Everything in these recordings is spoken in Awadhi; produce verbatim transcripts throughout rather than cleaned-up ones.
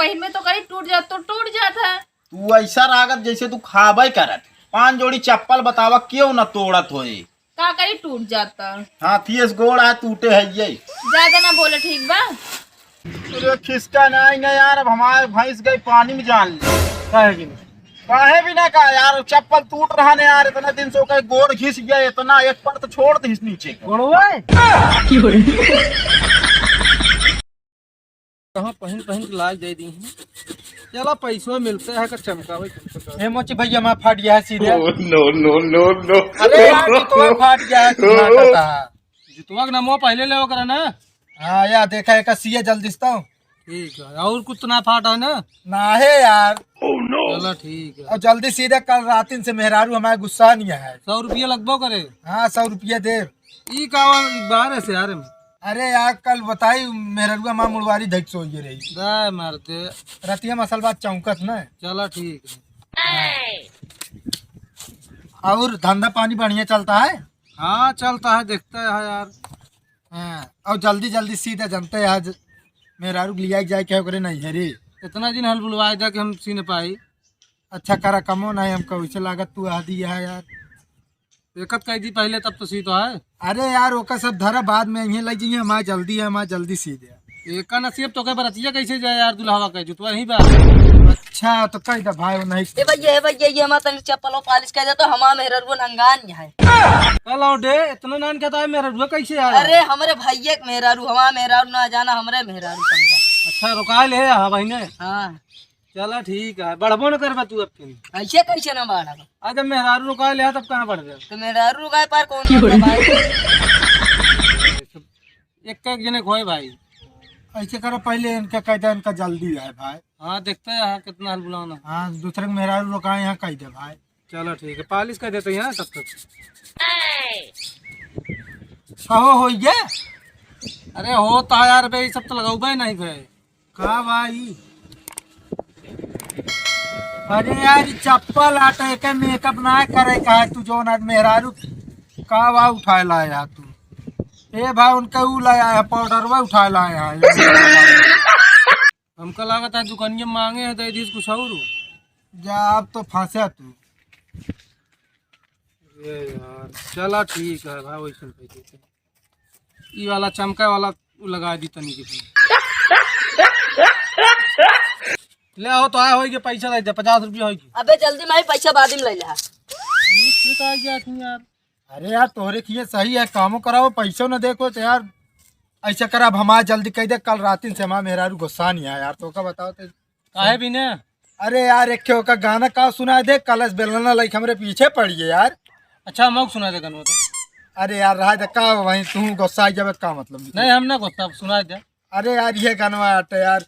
पहिन में तो कहीं टूट जात तो टूट जात है। तू ऐसा लागत जैसे तू खाबे करत। पाँच जोड़ी चप्पल बतावा क्यों न तोड़त होए। का करी, टूट जाता। हाथी से गोड़ आ टूटे है ये। ज्यादा ना बोले, ठीक बा? अरे खिसका नहीं ना यार, अब हमारे भैंस गई पानी में जान ले। काहे की नहीं? काहे भी ना का यार, चप्पल टूट रहा ने यार, इतना दिन से ओकर गोड़ घिस गया, इतना एक पर तो छोड़ दिस नीचे का। गोड़वा है? कहाँ पहिन पहिन के लाज दे दी हैं। चला पैसवा मिलते है का चमकावे, चमकावे। हे मोची भैया, माँ फाट गया है सीधे। Oh, no, no, no, no। अरे यार, जुतवा फाट गया है, तू ना कहता है। जुतवा के नमवा पहले ले करा ना। हाँ यार, देखा है का सीए जल्दी से तो। ठीक है, और कुछ तो ना फाटा है ना? ना है यार। Oh, no। चला ठीक है। और जल्दी सीधे कल रातिन से मेहरारू हमारे गुस्सा नहीं है। सौ रुपया लगबो करे। हाँ, सौ रुपया दे। ई का बाहर है से यार में। अरे यार, कल बताई, मेहररुआ माँ मुड़वारी धक सोइए रही। दाय मारते। रतिया मसल बात चौंकत न। चला ठीक है। और धंधा पानी बढ़िया चलता है? हाँ, चलता है, देखते हैं यार। हाँ, और जल्दी जल्दी सीधा जनते हैं, आज मेहरारू के लिया जाए क्या करे नहीं है रे। इतना दिन हल बुलवाए जा कि हम सीने पाई। अच्छा करा कमो नहीं हमका, वैसे लागत तू आदि है यार। एकत कह दी पहले, तब तो सी तो है। अरे यार, ओका सब धरा बाद में, यहीं लग जाइए, हमारे जल्दी है, हमारे जल्दी सी दे। एका नसीब तो के बरतिया कैसे जाए यार, दुल्हवा के जुतवा ही बा। अच्छा, तो कह दे भाई, वो नहीं। ए भैया, ए भैया, ये हमारा तनी चप्पल और पालिश कर दे, तो हमारा मेहररुआ नंगान है। कल आओ डे, इतना नान कहता है मेहररुआ कैसे यार? अरे, हमरे भैया के मेहरारू, हमारा मेहरारू ना जाना, हमरे मेहरारू समझा। अच्छा, रुका ले, हाँ भाई ने। हाँ। चला ठीक है, बढ़बो न करबा तू अब फिर। ऐसे कैसे ना बढ़बा? आज जब मेहरारू रुकाए ले तब कहाँ बढ़बे? तो मेहरारू रुकाए पर कौन बढ़बा भाई? एक एक जने खोए भाई। ऐसे करो, पहले इनका कह दे, इनका जल्दी है भाई। हाँ, देखते हैं यहाँ कितना हल बुलाना। हाँ, दूसरे के मेहरारू रुकाए यहाँ कह दे भाई। चलो ठीक है, पालिश कर देते हैं तब तक। कहो हो गया? अरे होता है यार बे, ये सब तो लगाऊबे नहीं बे। का भाई? अरे यार, ई चप्पल आटे के मेकअप ना करे का है तू, जौन आज मेहरारू का बा उठाए लाए है तू। ए भाई, उनका ऊ लाया है, पाउडरवा उठाए लाए है। हमका लागत है दुकानिया मांगे है, दे दीस कुछ और। जा, अब तो फंसा तू। अरे यार, चला ठीक है भाई, वैसे कह देते। ई वाला चमका वाला उ लगा दी तनी के। ले आओ तो आया होई के पैसा दे दे, पचास रुपया होई के। अबे जल्दी माई पैसा बाद में ले ले। ये तो आ गया आदमी यार। अरे यार तोहरे किए सही है, कामो कराओ, पैसो न देखो तो यार। ऐसा कर, अब हमारा जल्दी कह दे, कल रातिन से हमारा मेहरारू गुस्सा नहीं आया यार, तो का बताओ तो। काहे भी ने? अरे यार, एक ठे ओका गाना का सुनाए दे, कलश बेलना लाइक हमरे पीछे पड़ी है यार। अच्छा, मौक सुना दे गनवा तो। अरे यार, रहा दे का, वहीं तू गुस्सा जावे का मतलब? नहीं, हम ना गुस्सा, सुना दे। अरे यार, ये गनवा आटे यार,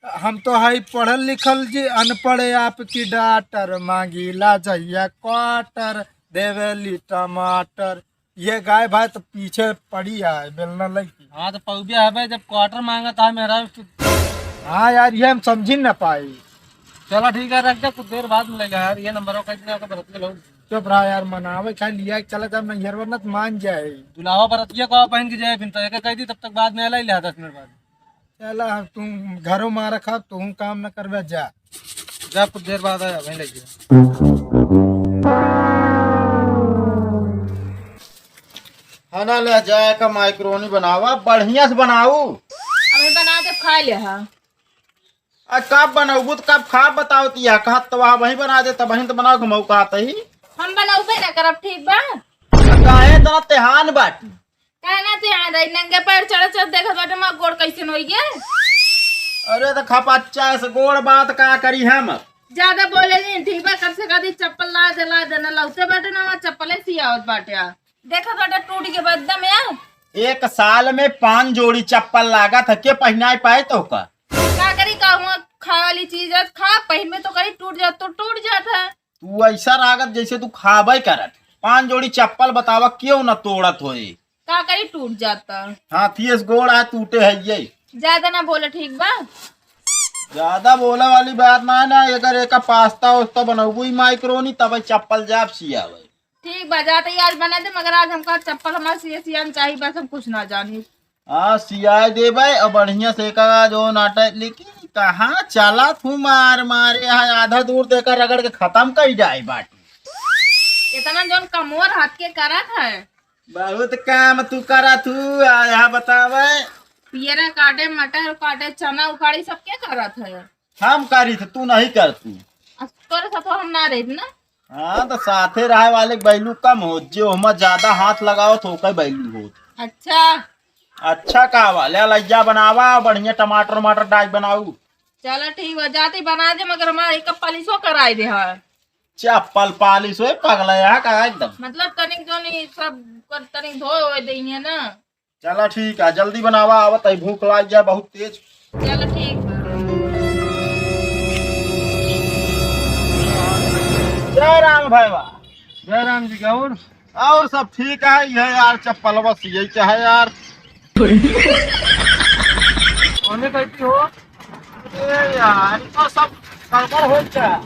हम तो है पढ़ल लिखल जी, अनपढ़ आपकी डॉक्टर, मांगीला जहिया क्वार्टर, देवेली टमाटर, ये गाय भाई तो पीछे पड़ी है, बेलना लगी। हाँ, तो पौबिया है भाई, जब क्वार्टर मांगा था मेरा तो। हाँ यार, ये हम समझी न पाई। चला ठीक है, रख दे, कुछ देर बाद मिलेगा यार। ये नंबर का इतना का बरत के लोग। चुप रहा यार, मनावे खा लिया, चला जब नैहर वरना तो मान जाए। दुलावा बरतिया को पहन के जाए, फिर तो एक कह दी, तब तक बाद में लाई लिया दस मिनट बाद। चला, हम तुम घरों मारा खा, तुम काम न करबे, जा। जा, कुछ देर बाद आया, वहीं लग गया। खाना ले जाए का, मैक्रोनी बनावा, बढ़िया से बनाऊ। अबे बना के खा ले हा। आ, कब बनौबू तो कब खा बतावत या, कहत तो वहाँ वहीं बना दे, तब वहीं तो बनाओ, घुमाऊ कहत ही। हम बनौबे ना करब, ठीक बा? आ, काहे इतना तेहान बाटी? काहे ना तेहान रही, नंगे पैर चढ़ चढ़ देखत बाटे, माँ गोड़ कैसे होई गे? अरे तो खपच्चा से गोड़ बात का करी हम? ज्यादा बोले नहीं, ठीक बा? कब से कह दी चप्पल ला दे, ला दे, ना लौते बाटे ना, वहाँ चप्पले सियावत बाटे। आ, देखत बाटे टूट के बदम यार। एक साल में पाँच जोड़ी चप्पल लागत है, के पहिनाए पाए तो का? का करी, का हुआ खाए वाली चीज है, खा, पहिन में तो कहीं टूट जात तो टूट जात है। तू ऐसा लागत जैसे तू खाबे करत। पाँच जोड़ी चप्पल बतावा क्यों न तोड़त होए। का करी, टूट जाता। हाथी से गोड़ आ टूटे है ये। ज्यादा ना बोले, ठीक बा? ज्यादा बोले वाली बात ना है ना, अगर एका पास्ता उस्ता बनौबू ही मैक्रोनी, तब चप्पल जाब सियावे। ठीक बा, जाते ही आज बना दे, मगर आज हमका चप्पल हमारे सिए सियान चाहिए, बस हम कुछ ना जानी। हाँ, सियाए देबे और बढ़िया से एका जो नाटा, लेकिन कहाँ चलत हूँ मार मारे, यहाँ आधा दूर देकर रगड़ के खतम कई जाए बाटी। इतना जौन कमोर हाथ के करत है। बहुत काम तू करत हूँ, आ, यहाँ बतावे। पियरा काटे, मटर काटे, चना उखाड़ी, सब के करत है? हम करी थे, तू नहीं करती। अस-, तोरे साथ हम ना रही ना। हाँ, तो साथे रहे वाले के value कम होत, जे ओहमा ज्यादा हाथ लगावत ओकर value होत। अच्छा। अच्छा का बा, ले लइया बनावा, बढ़िया टमाटर वमाटर डाल बनाऊ। चलो ठीक बा, जाती बना दे, मगर हमार एक polish-ओ कराई दे है। चप्पल polish होए, पगला यहाँ का एकदम। मतलब तनिक जो नहीं सब कर, तनिक धोए होए देइहे ना। चला ठीक है, जल्दी बनावा, आवत है, भूख लाग गया बहुत तेज। चलो ठीक बा। जय राम भैया। जय राम जी। और? और सब ठीक है, यह यार चप्पल बस यही क्या है यार। कौने कहती हो? अरे यार, ये तो सब गड़बड़ हो गया।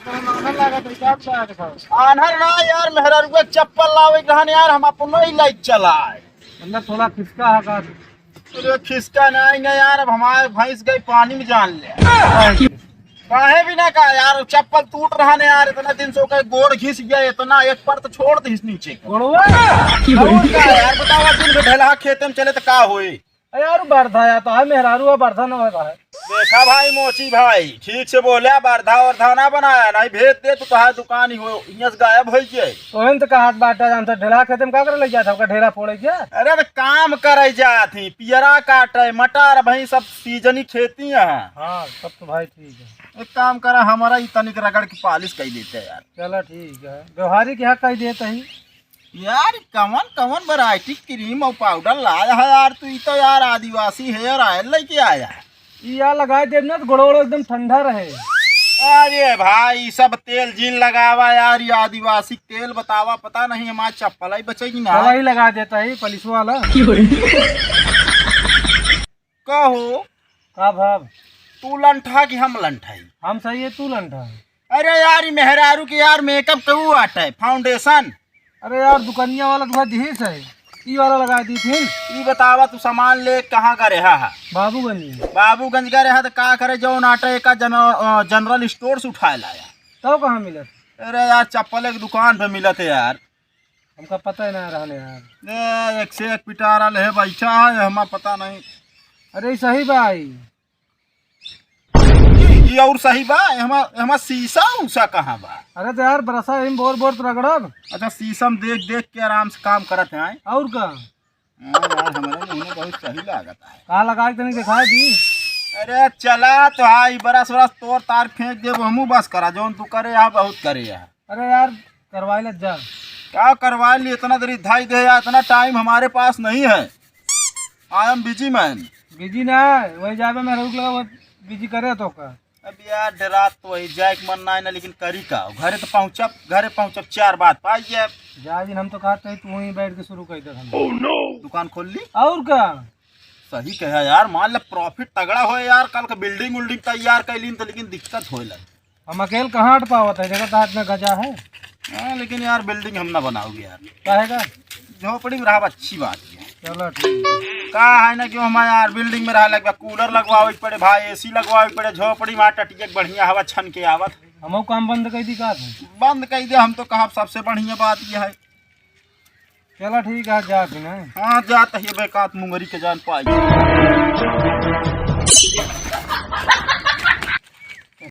तो आन्हर लगा तो क्या क्या रखा? आन्हर ना यार, मेहरारू के चप्पल लावे के रहन यार, हम अपनो ही लाइट चलाए। अंदर थोड़ा खिसका है का? अरे खिसका नहीं ना यार, अब हमारे भैंस गई पानी में जान ले। काहे भी ना का यार, चप्पल टूट रहा ने यार, इतना दिन से ओकर गोड़ घिस गया, इतना एक पर तो छोड़ दिस नीचे का। गोड़वा? और का यार, बतावा, दिन भर ढेला खेते में चले तो का होई? अरे यार, बरधा या तो है, मेहरारू है, बरधा न होए का है। देखा भाई मोची भाई, ठीक से बोला, बरधा वरधा ना बनाया, नहीं भेज दे तो तोहार दुकान ही हो, हियां से गायब हो जाए। तो हम तो कहा बाटा जानता, ढेला खेते में का करे लग जाता, ओकर ढेला फोड़े क्या? अरे तो काम करे जात ही, पियरा काटे, मटर, भाई सब सीजनी खेती है। हाँ, तब तो भाई ठीक है। एक काम करा, हमारा ई तनिक रगड़ के polish कर देते यार। चला ठीक है, व्यवहारिक यहाँ कर देते ही। यार, कवन कवन variety cream और powder लाया है यार तू? ई तो यार आदिवासी hair oil लेके आया है। ई यार लगाए देब ना तो गोड़ो गोड़ो एकदम ठंडा रहे। अरे भाई, ई सब तेल जिन लगावा यार, ई आदिवासी तेल बतावा, पता नहीं हमार चप्पल ही बचेगी ना। चला ही लगा देता है polish वाला। कहो। का भाव? तू लंठा कि हम लंठाई? हम सही है, तू लंठा है। अरे यार, ई मेहरारू के यार makeup केहू आटे, foundation। अरे यार, दुकनिया वाला तो दिहिस है, ई वाला लगा दी थी। ई बतावा, तू सामान ले कहाँ का रहा है? बाबूगंज में। बाबूगंज का रहा तो का करे, जौन आटे का जन-, अ, general store से उठाए लाया। तब कहाँ मिलत? अरे यार, चप्पल एक दुकान पे मिलत है यार। हमका पता ही ना रहने यार। ए, एक से एक पिटारा ले बैठा है, हमा पता नहीं। अरे, ई सही बा ई। ई और सही बा, हमा, हमा शीशा उषा कहाँ बा? अरे तो यार, बरसा यही बोर बोर तो रगड़ब। अच्छा, शीशम देख देख के आराम से काम करत हैं। और का? हाँ यार, हमारे मुँह में बहुत सही लागत है। कहाँ लगा के तनी दिखा दी। अरे चला तो, हाँ, ई बरस वरस तोर तार फेंक देब, हमू बस करा, जौन तू करे यहाँ बहुत करे यहाँ। अरे यार, करवाई लत जा। का करवा ली, इतना देरी धाई दे यार, इतना time हमारे पास नहीं है। I am busy man। Busy ना है, वही जाबे में रुक लगा, वो busy करे तो का। अब यार, डरात तो वही जाए के मन ना है ना, लेकिन करी का? घरे तो पहुँचब, घरे पहुँचब, चार बात पाई जाए। जा दिन हम तो कहते हैं, तू वहीं बैठ के शुरू कर दे धंधा। दुकान खोल ली। और का? सही कहा यार, मान ले profit तगड़ा हो यार, कल का building उल्डिंग तैयार कर लीन तो, लेकिन दिक्कत होए लग। हम अकेल कहाँ अट पावत है, देखा तो हाथ में गजा है। हाँ, लेकिन यार building हम ना बनाओगे यार। काहे का? झोपड़ी में रहब अच्छी बात है। चलो ठीक है। का है ना कि हमारे यार building में रहा लगवा, cooler लगवावे के पड़े भाई, AC लगवावे के पड़े, झोपड़ी में टटिया के बढ़िया हवा छन के आवत। हमहू काम बंद कर दी का तू? बंद कर दे, हम तो कहब सबसे बढ़िया बात यह है। चला ठीक है, जा फिर, हैं? हाँ, जा तहिए बेकात मुंगरी के जान पाई।